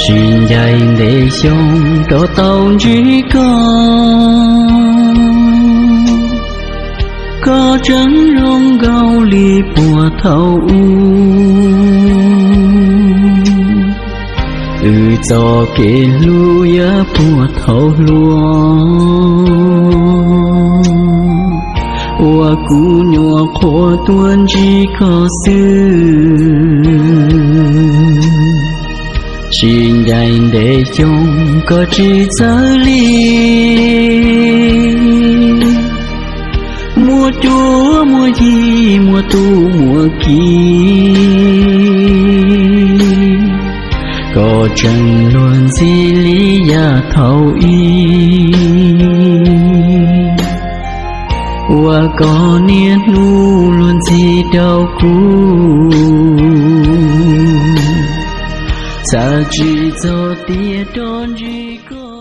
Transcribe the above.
Tsis ncaim ntev xyoo rov tau ntsib koj, koj tseem zoo nkaus li puag thaum ub. Wb txoj kev hlub yuav puag thaum hluas, uas kuv nyuam qhuav tuaj ntsib koj xwb. Tsis ncaim ntev xyoo koj tsis txawj li, muaj cuab muaj yig muaj tub muaj ki. Koj tseem luag ntxhi li yav thaum ub, uas koj niaj hnub luag ntxhi rau kuv. Xav tsis txog tias rov ntsib koj